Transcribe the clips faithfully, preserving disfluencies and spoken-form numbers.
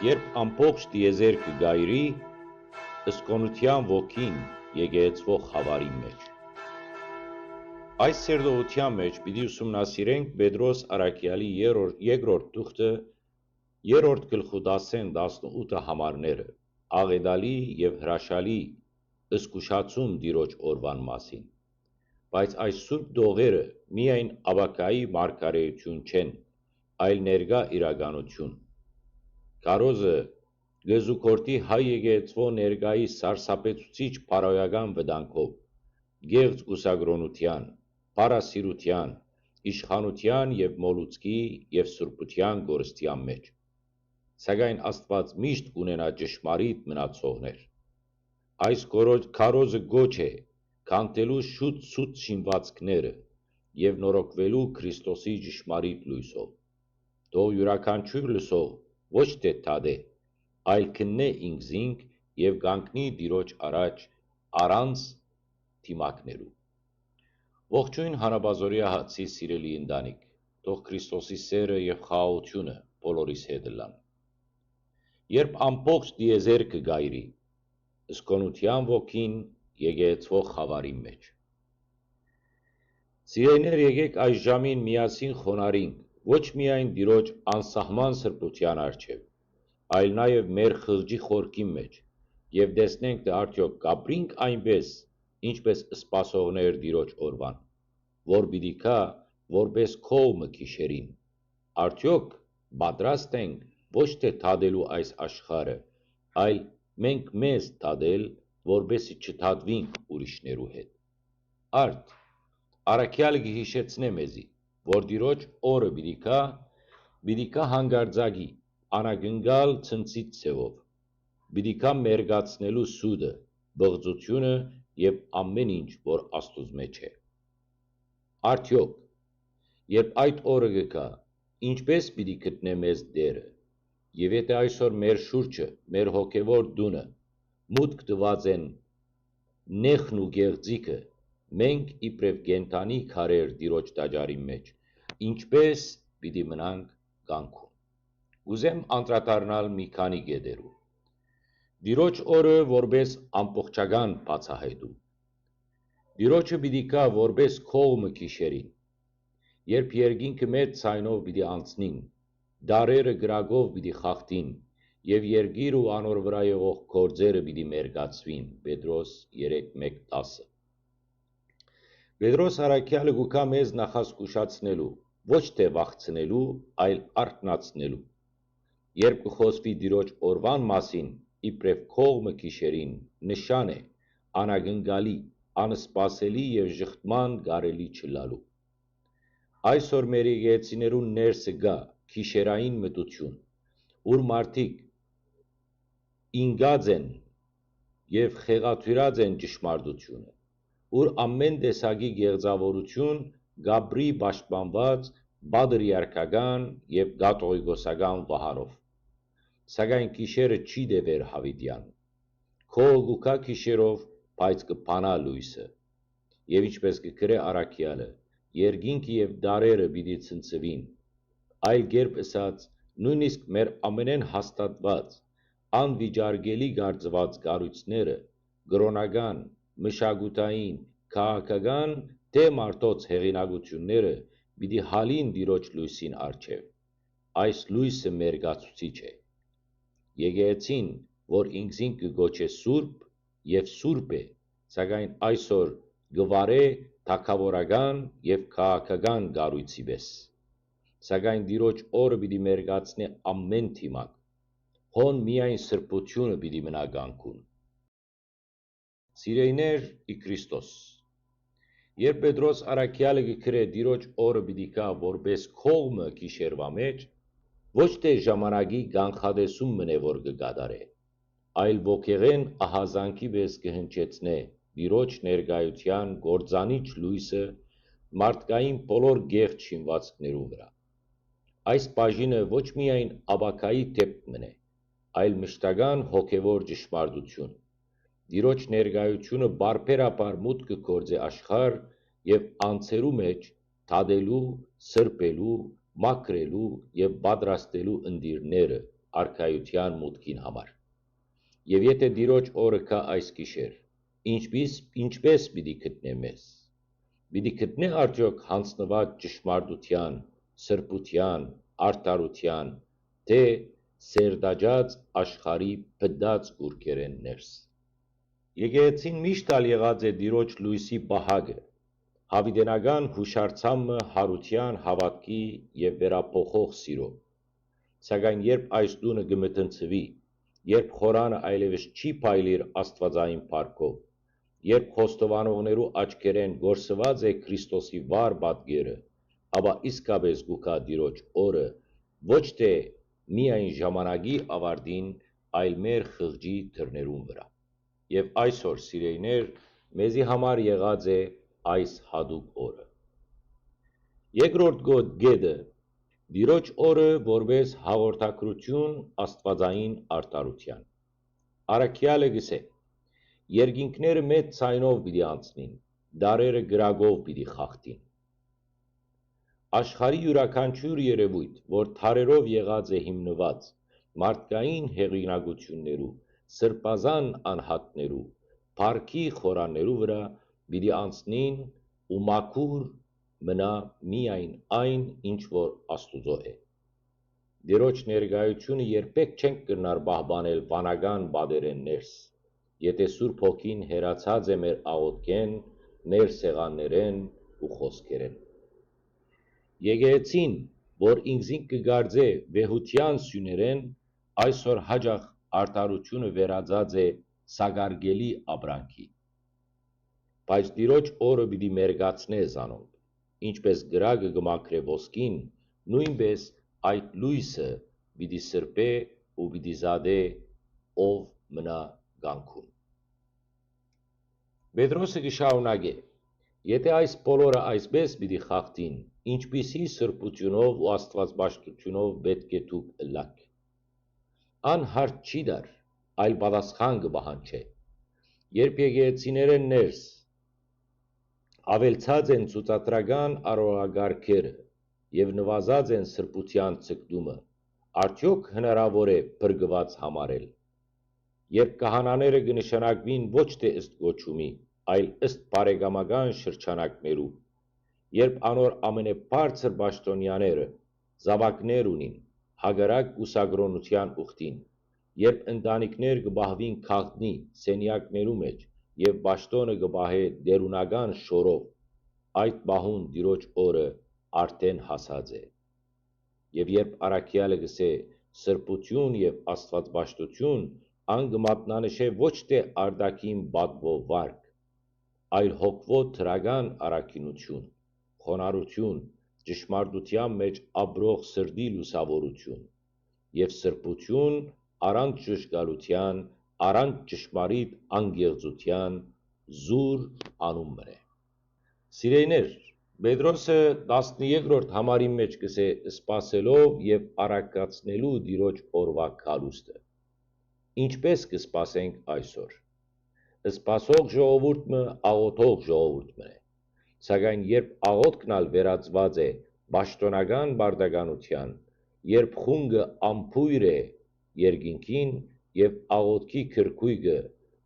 Երբ ամբողջ տիեզերքը կայրի, սկոնութեան ոգին եկեղեցուող խաւարին մէջ։ Այս սերտողութեան մէջ պիտի ուսումնասիրենք Պետրոս Առաքեալի երրորդ, երկրորդ թուղթը, երրորդ գլխու դասէն տասնութը համարները, աղետալի եւ հրաշալի զգուշացում Տիրոջ օրուան մասին։ Բայց այս սուրբ տողերը միայն ապագայի մարգարէութիւն չեն, այլ ներկայ իրականութիւն։ Քարոզը կը զուգորդի հայ եկեղեցւոյ ներկայի սարսափեցուցիչ բարոյական վտանգով, կեղծ կուսակրօնութեան, փառասիրութեան, իշխանութեան եւ մոլուցքի եւ սուրբութեան կորստեան մէջ։ Սակայն Աստուած միշտ կ'ունենայ ճշմարիտ մնացողներ։ Այս կորո-, քարոզը կոչ է քանդելու շուտ սուտ շինուածքները եւ նորոգուելու Քրիստոսի ճշմարիտ լոյսով։ Թող իւրաքանչիւր լսող ոչ թէ դատէ, այլ քննէ ինքզինք եւ կանգնի Տիրոջ առաջ առանց դիմակներու։ Ողջոյն Հանապազօրեայ հացի սիրելի ընտանիք, թող Քրիստոսի սէրը եւ խաղաղութիւնը բոլորիս հետ ըլլան։ Երբ ամբողջ տիեզերքը կայրի, զգոնութեան ոգին եկեղեցուող խաւարին մէջ։ Սիրելիներ, եկէք այս ժամին միասին խոնարհինք ոչ միայն Տիրոջ անսահման սրբութեան առջեւ, այլ նաեւ մեր խղճի խորքին մէջ եւ տեսնենք թէ արդեօք կ'ապրինք այնպէս, ինչպէս սպասողներ Տիրոջ օրուան, որ պիտի գայ որպէս կողմը գիշերին։ Արդեօք պատրաստ ենք ոչ թէ դատելու այս աշխարհը, այլ մենք մեզ դատել, որպէսզի չդատուինք ուրիշներու հետ։ Արդ, առաքեալը կը յիշեցնէ մեզի, որ Տիրոջ օրը պիտի գայ, պիտի գայ հանկարծակի, անակնկալ ցնցիչ ձեւով, պիտի գայ մերկացնելու սուտը, բղծութիւնը եւ ամէն ինչ, որ Աստուծմէ չէ։ Արդեօք, երբ այդ օրը կը գայ, ինչպէս պիտի գտնէ մեզ Տէրը։ Եւ եթէ այսօր մեր շուրջը, մեր հոգեվոր տունը մուտք տուած են նեխն ու գեղձիկը, մենք իբրեւ կենդանի քարեր Տիրոջ տաճարին մէջ, ինչպէս պիտի մնանք կանգուն։ Կ'ուզեմ անդրադառնալ մի քանի կետերու։ Տիրոջ օրը որպէս ամբողջական բացահայտում։ Տիրոջը պիտի գայ որպէս կողմը գիշերին, երբ երկինքը մեծ ձայնով պիտի անցնին, տարերը կրակով պիտի խախտին եւ երկիր ու անոր վրայ եղող գործերը պիտի մերկացուին, Պետրոս երեք մէկ տասը։ Պետրոս առաքեալը կու գայ մեզ նախազգուշացնելու, ոչ թէ վախցնելու, այլ արթնացնելու։ Երբ կը խօսուի Տիրոջ օրուան մասին, իբրեւ կողմը գիշերին, նշան է անակնկալի, անսպասելի եւ ժխտման կարելի չըլլալու։ Այսօր մեր եկեղեցիներուն ներսը կայ գիշերային մթութիւն, ուր մարդիկ ինկած են եւ խեղաթիւրած են ճշմարտութիւնը, ուր ամէն տեսակի կեղծաւորութիւն կ'ապրի պաշտպանուած պատրիարքական եւ կաթողիկոսական վահանով։ Սակայն գիշերը չի տեւեր յաւիտեան։ Կողը կու գայ գիշերով, բայց կը փանայ լոյսը։ Եւ ինչպէս կը գրէ առաքեալը, երկինքը եւ տարերը պիտի ցնցուին։ Այլ կերպ ըսած, նոյնիսկ մեր ամենէն հաստատուած, անվիճարկելի կարծուած կառոյցները, կրօնական, մշակութային, քաղաքական թէ մարդոց հեղինակութիւնները պիտի հալին Տիրոջ լոյսին առջեւ։ Այս լոյսը մերկացուցիչ է։ Եկեղեցին, որ ինքզինք կը կոչէ սուրբ եւ սուրբ է, սակայն այսօր կը վարէ թագաւորական եւ քաղաքական կառոյցի պէս։ Սակայն Տիրոջ օրը պիտի մերկացնէ ամէն դիմակ։ Հոն միայն սրբութիւնը պիտի մնայ կանգուն։ Սիրելիներ ի Քրիստոս, երբ Պետրոս առաքեալը կը գրէ Տիրոջ օրը պիտի գայ որպէս կողմը գիշերուայ մէջ, ոչ թէ ժամանակի կանխատեսում մըն է որ կը կատարէ, այլ ոգեղէն ահազանգի պէս կը հնչեցնէ Տիրոջ ներկայութեան կործանիչ լոյսը մարդկային բոլոր կեղծ շինուածքներուն վրայ։ Այս բաժինը ոչ միայն ապագայի դէպք մըն է, այլ մշտական հոգեվոր ճշմարտութիւն։ Տիրոջ ներկայութիւնը բարբերաբար մուտք կը գործէ աշխարհ եւ անձերու մէջ, դատելու, սրբելու, մաքրելու եւ պատրաստելու ընտիրները արքայութեան մուտքին համար։ Եւ եթէ Տիրոջ օրը գայ այս գիշեր, ինչպի՞ս, ինչպէ՞ս պիտի գտնէ մեզ։ Պիտի գտնէ՞ արդեօք յանձնուած ճշմարտութեան, սրբութեան, արդարութեան, թէ սերտաճած աշխարհի փտած կուռքերէն ներս։ Եկեղեցին միշտ ալ եղած է Տիրոջ լոյսի պահակը, յաւիտենական յուշարձան մը յարութեան, հաւատքի եւ վերափոխող սիրո։ Սակայն երբ այս տունը կը մթնցուի, երբ խորանը այլեւս չի փայլիր աստուածային փառքով, երբ խոստովանողներու աչքերէն կորսուած է Քրիստոսի վառ պատկերը, ապա իսկապէս կու գայ Տիրոջ օրը, ոչ թէ միայն ժամանակի աւարտին, այլ մեր խղճի դռներուն վրայ։ Եւ այսօր, սիրելիներ, մեզի համար եղած է այս յատուկ օրը։ Երկրորդ գո-, կետը, Տիրոջ օրը որպէս հաղորդագրութիւն աստուածային արդարութեան։ Առաքեալը կ'ըսէ. «Երկինքները մեծ ձայնով պիտի անցնին, դարերը կրակով պիտի խախտին»։ Աշխարհի իւրաքանչիւր երեւոյթ, որ դարերով եղած է հիմնուած մարդկային հեղինակութիւններու, սրբազան անհատներու, փառքի խորաններու վրայ, պիտի անցնին ու մաքուր մնայ միայն այն, ինչ որ Աստուծոյ է։ Տիրոջ ներկայութիւնը երբեք չենք կրնար պահպանել վանական պատերէն ներս, եթէ Սուրբ Հոգին հեռացած է մեր աղօթքէն, մեր սեղաններէն ու խօսքերէն։ Եկեղեցին, որ ինքզինք կը կարծէ վեհութեան սիւներէն, այսօր յաճախ արդարութիւնը վերածած է սակարկելի ապրանքի։ Բայց Տիրոջ օրը պիտի մերկացնէ զանոնք, ինչպէս կրակը կը մաքրէ ոսկին, նոյնպէս այդ լոյսը պիտի սրբէ ու պիտի զատէ ով մնայ կանգուն։ Պետրոսը կը շարունակէ. «Եթէ այս բոլորը այսպէս պիտի խախտին, ինչպիսի սրբութիւնով ու աստուածպաշտութիւնով պէտք է դուք ըլլաք»։ Ան հարց չի տար, այլ պատասխան կը պահանջէ։ Երբ եկեղեցիներէն ներս աւելցած են ցուցադրական արարողակարգերը եւ նուազած են սրբութեան ձգտումը, արդեօք հնարաւոր է փրկուած համարել, երբ քահանաները կը նշանակուին ոչ թէ ըստ կոչումի, այլ ըստ բարեկամական շրջանակներու, երբ անոր ամենաբարձր պաշտօնեաները զաւակներ ունին, հակառակ կուսակրօնութեան ուխտին, երբ ընտանիքներ կը պահուին գաղտնի սենեակներու մէջ եւ պաշտօնը կը պահէ տէրունական շորով, այդ պահուն Տիրոջ օրը արդէն հասած է։ Եւ երբ առաքեալը կ'ըսէ սրբութիւն եւ աստուածպաշտութիւն, ան կը մատնանշէ ոչ թէ արտաքին պատուոյ վարք, այլ հոգւոյ դրական առաքինութիւն, խոնարհութիւն, ճշմարտութեան մէջ ապրող սրտի լուսաւորութիւն եւ սրբութիւն առանց ճուժկալութեան, առանց ճշմարիտ անկեղծութեան, զուր անուն մըն է։ Սիրելիներ, Պետրոսը տասներկրորդ համարին մէջ կ'ըսէ. «Սպասելով եւ առակացնելու Տիրոջ օրուայ գալուստը»։ Ինչպէս կը սպասենք այսօր։ Սպասող ժողովուրդ մը աղօթող ժողովուրդ մը է։ Սակայն երբ աղօթքն ալ վերածուած է պաշտօնական պարտականութեան, երբ խունկը ամբոյր է երկինքին եւ աղօթքի քրքոյկը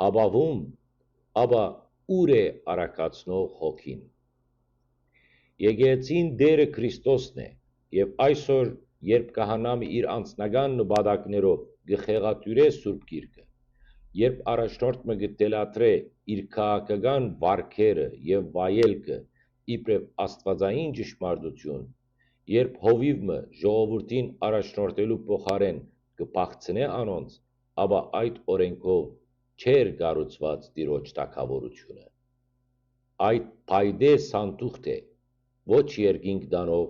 հապաւում, ապա ո՞ւր է առակացնող հոգին։ Եկեղեցին Տէրը Քրիստոսն է, եւ այսօր, երբ քահանայ մը իր անձնական նպատակներով կը խեղաթիւրէ Սուրբ Գիրքը, երբ առաջնորդ մը կը թելադրէ իր քաղաքական վարքերը եւ վայելքը իբրեւ աստուածային ճշմարտութիւն, երբ հովիւ մը ժողովուրդին առաջնորդելու փոխարէն կը փախցնէ անոնց, ապա այդ օրէնքով չէր կառուցուած Տիրոջ թագաւորութիւնը։ Այդ փայտե սանդուղթ է, ոչ երկինք տանող,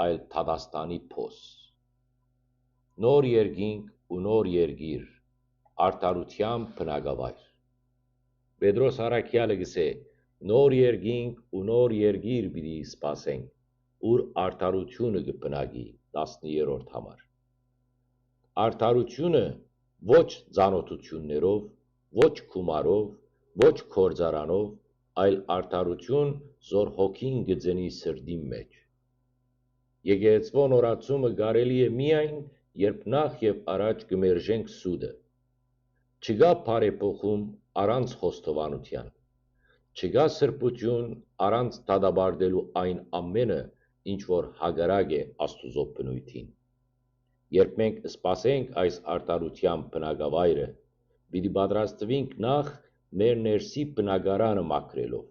այլ դատաստանի փոս։ Նոր երկինք ու նոր երկիր, արդարութեան բնակավայր։ Պետրոս առաքեալը կ'ըսէ. «Նոր երկինք ու նոր երկիր պիտի սպասենք, ուր արդարութիւնը կը բնակի»։ Տասներորդ համար։ Արդարութիւնը ոչ ծանօթութիւններով, ոչ գումարով, ոչ գործարանով, այլ արդարութիւն, զոր հոգին կը ծնի սրտին մէջ։ Եկեղեցւոյ նորացումը կարելի է միայն, երբ նախ եւ առաջ կը մերժենք սուտը։ Չկայ բարեփոխում առանց խոստովանութեան։ Չկայ սրբութիւն առանց դատապարտելու այն ամէնը, ինչ որ հակառակ է Աստուծոյ բնոյթին։ Երբ մենք սպասենք այս արդարութեան բնակավայրը, պիտի պատրաստուինք նախ մեր ներսի բնակարանը մաքրելով։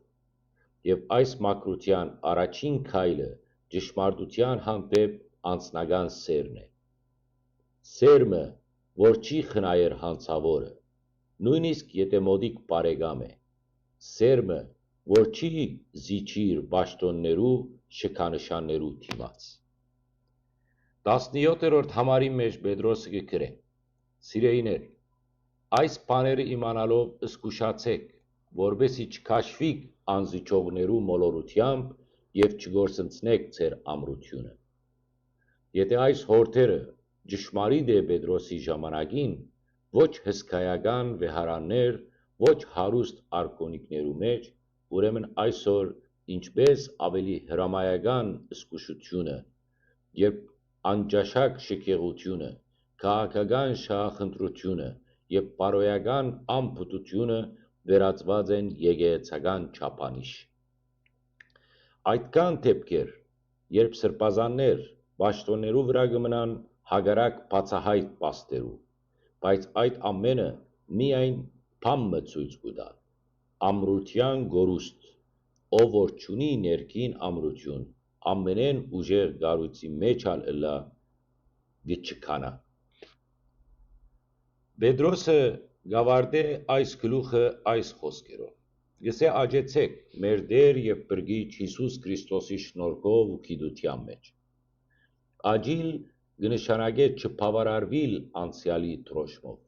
Եւ այս մաքրութեան առաջին քայլը ճշմարտութեան հանդէպ անձնական սերն է։ Սեր մը, որ չի խնայեր յանցաւորը, նոյնիսկ եթէ մօտիկ բարեկամ է։ Սեր մը, որ չի զիջիր պաշտօններու շքանշաններու դիմաց։ Տասնեօթերորդ համարին մէջ Պետրոսը կը գրէ. «Սիրելիներ, այս բաները իմանալով զգուշացէք, որպեսզի չքաշուիք անզիջողներու մոլորութեամբ եւ չկորսնցնէք ձեր ամրութիւնը»։ Եթէ այս հորդերը ճշմարիտ է Պետրոսի ժամանակին, ոչ հսկայական վեհարաններ, ոչ հարուստ արկոնիկներու մէջ, ուրեմն այսօր ինչպէս ավելի հրամայական զգուշությունը, երբ անճաշակ շքեղութիւնը, քաղաքական շահախնդրութիւնը եւ բարոյական անփութութիւնը վերածուած են եկեղեցական չափանիշ։ Այդքան դէպքեր, երբ սրբազաններ պաշտօններու վրայ կը մնան հակառակ բացայայտ փաստերու, բայց այդ ամէնը միայն բան մը ցոյց կու տայ. ամրութեան կորուստ, ով որ չունի ներքին ամրութիւն, ամենէն ուժեղ կառոյցի մէջ ալ ըլլայ, կը չքանայ։ Պետրոսը կ'աւարտէ այս գլուխը այս խօսքերով. «Կ'ըսէ, աջեցէք մեր Տէր եւ Փրկիչ Յիսուս Քրիստոսի շնորհքով ու գիտութեան մէջ»։ Աջիլ կը նշանակէ չբաւարարուիլ անցեալի դրոշմով։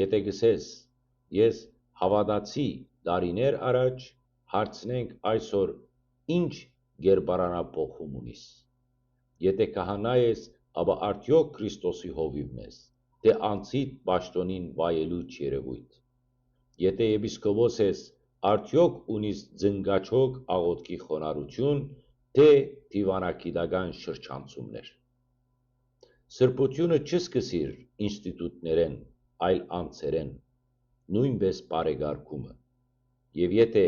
Եթէ կ'ըսես, «Ես հաւատացի տարիներ առաջ», հարցնենք այսօր, ի՞նչ կերպարանափոխում ունիս։ Եթէ քահանայ ես, ապա արդեօք Քրիստոսի հովիւն ես, թէ անցիդ պաշտօնին վայելուչ երեւոյթ։ Եթէ եպիսկոպոս ես, արդեօք ունիս ծնկաչոք աղօթքի խոնարհութիւն, թէ դիւանագիտական շրջանցումներ։ Սրբութիւնը չի սկսիր ինստիտուտներէն, այլ անձերէն, նոյնպէս բարեկարգումը։ Եւ եթէ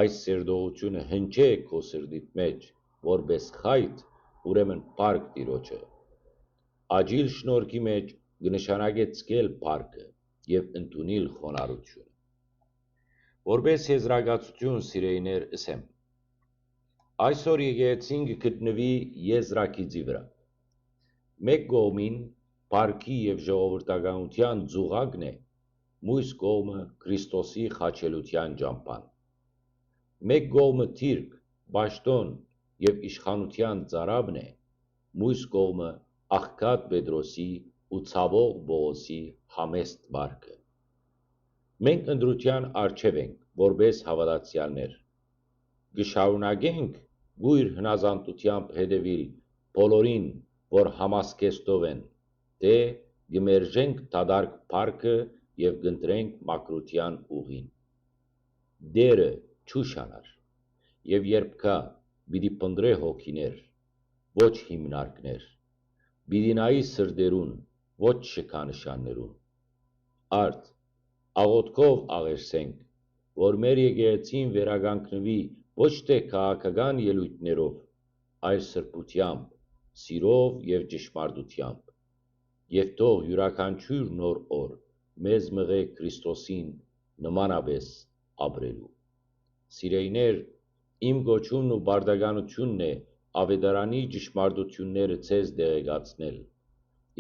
այս սերտողութիւնը հնչէ քո սրտիդ մէջ որպէս խայթ, ուրեմն փառք Տիրոջը։ Աջիլ շնորհքի մէջ կը նշանակէ ցկել փառքը եւ ընդունիլ խոնարհութիւնը։ Որպէս եզրակացութիւն, սիրելիներ, ըսեմ. այսօր եկեղեցին կը գտնուի եզրագիծի վրայ։ Մէկ կողմին փառքի եւ ժողովրդականութեան ծուղակն է, միւս կողմը Քրիստոսի խաչելութեան ճամբան։ Մէկ կողմը դիրք, պաշտօն եւ իշխանութեան ծարաւն է, միւս կողմը աղքատ Պետրոսի ու ցաւող Պողոսի համեստ վարքը։ Մենք ընտրութեան առջեւ ենք որպէս հաւատացեալներ։ Կը շարունակենք կոյր հնազանդութեամբ հետեւիլ բոլորին, որ համազգեստով են, թէ կը մերժենք դատարկ փառքը եւ կընտրենք մաքրութեան ուղին։ Տէրը չուշանար, եւ երբ գայ, պիտի փնտռէ հոգիներ, ոչ հիմնարկներ, պիտի նայի սրտերուն, ոչ շքանշաններուն։ Արդ, աղօթքով աղերսենք, որ մեր եկեղեցին վերականգնուի ոչ թէ քաղաքական ելոյթներով, այլ սրբութեամբ, սիրով եւ ճշմարտութեամբ։ Եւ թող իւրաքանչիւր նոր օր մեզ մղէ Քրիստոսին նմանապէս ապրելու։ Սիրելիներ, իմ կոչումն ու պարտականութիւնն է Աւետարանի ճշմարտութիւնները ձեզ տեղեկացնել,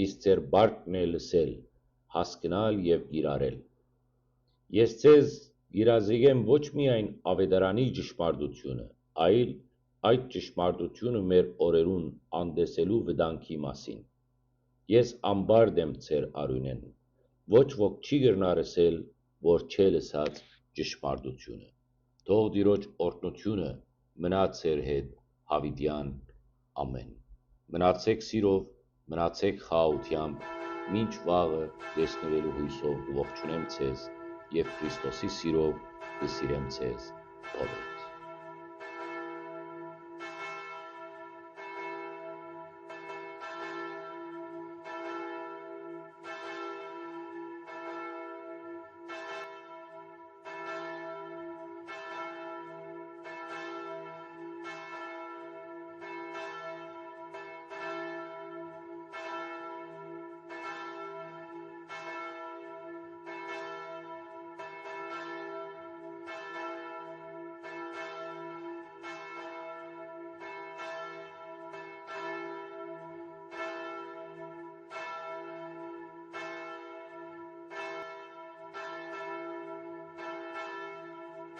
իսկ ձեր պարտքն է լսել, հասկնալ եւ կիրառել։ Ես ձեզ կ'երազիգեմ ոչ միայն Աւետարանի ճշմարտութիւնը, այլ այդ ճշմարտութիւնը մեր օրերուն անտեսելու վտանգի մասին։ Ես անպարտ եմ ձեր արիւնէն, ոչ ոք չի կրնար ըսել, որ չէ լսած ճշմարտութիւնը։ Թող Տիրոջ օրհնութիւնը մնայ ձեր հետ յաւիտեան։ Ամէն։ Մնացէք սիրով, մնացէք խաղաղութեամբ, մինչ վաղը տեսնուելու յոյսով կ'ողջունեմ ձեզ եւ Քրիստոսի սիրով կը սիրեմ ձեզ բոլոր։